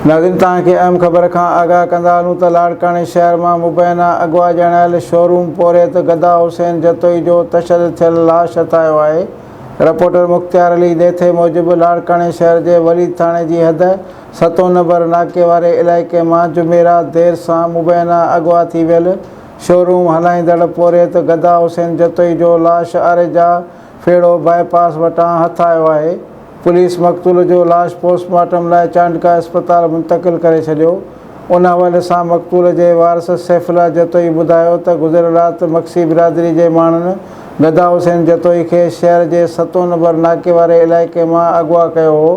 ناظرين توهان کي اهم خبر کان آگاهه ڪندا هلون ته لاڙڪاڻي شهر مان مبينا اغوا ڄاڻايل شوروم پورهيت گدا حسين جتوئي جو تشدد ٿيل لاش هٿ آيو آهي. رپورٽر مختيار علي ڏيٿي موجب لاڙڪاڻي شهر جي وليد ٿاڻي جي حد ستون نمبر ناڪي واري علائقي مان جمعي رات دير سان مبينا اغوا ٿي ويل شوروم هلائيندڙ پورهيت گدا حسين جتوئي جو لاش آريجا ڦيڙهو باء پاس وٽان هٿ آيو آهي. پوليس مقتول جو لاش پوسٽ مارٽم لاء چانڊڪا اسپتال منتقل ڪري ڇڏيو. ان حوالي سان مقتول جي وارث سيف الله جتوئي ٻڌايو ته گذريل رات مگسي برادري جي ماڻهن گدا حسين جتوئي کي شهر جي ستون نمبر ناڪي واري علائقي مان اغوا ڪيو هو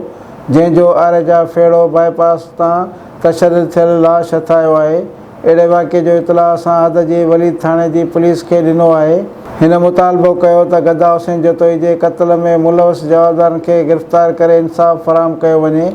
جنهن جو آريجا ڦيڙهو باء پاس تان تشدد ٿيل لاش هٿ آيو آهي. اهڙي واقعي جو اطلاع اسان حد جي وليد ٿاڻي جي پوليس کي ڏنو آهي. هن مطالبو ڪيو ته گدا حسين جتوئي جي قتل ۾ ملوث جوابدارن کي گرفتار ڪري انصاف فراهم ڪيو وڃي.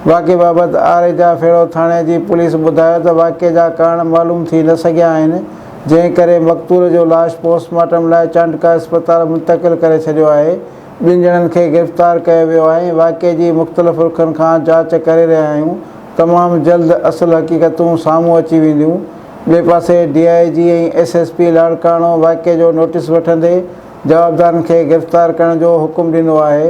واقعي بابت آريجا ڦيڙهو ٿاڻي جي پوليس ٻڌايو ته واقعي جا ڪارڻ معلوم ٿي نه سگهيا آهن، جنهن ڪري مقتول جو لاش پوسٽ مارٽم لاء چانڊڪا اسپتال منتقل ڪري ڇڏيو آهي. ٻن ڄڻن کي گرفتار ڪيو ويو آهي ۽ واقعي جي مختلف رخن کان جاچ ڪري رهيا آهيون، تمام جلد اصل حقيقتون سامهون اچي وينديون. ٻئي پاسي D I G ۽ S S P Larkana واقعي جو نوٽيس وٺندي جوابدارن کي گرفتار ڪرڻ جو حڪم ڏنو آهي.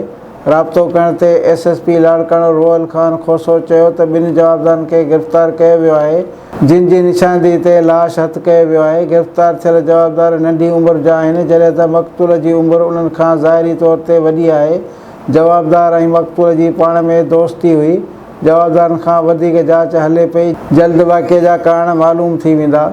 رابطو ڪرڻ تي S S P Larkana Rohal Khan Khoso چيو ته ٻن جوابدارن کي گرفتار ڪيو ويو آهي، جن جي نشاندهي تي لاش هٿ ڪيو ويو آهي، گرفتار ٿيل جوابدار ننڍي عمر جا آهن، جڏهن ته مقتول جي عمر انهن کان ظاهري طور تي وڏي آهي، جوابدار ۽ مقتول جي پاڻ ۾ دوستي هئي، جوابدارن کان وڌيڪ جاچ هلي پئي، جلد واقعي جا ڪارڻ معلوم ٿي ويندا.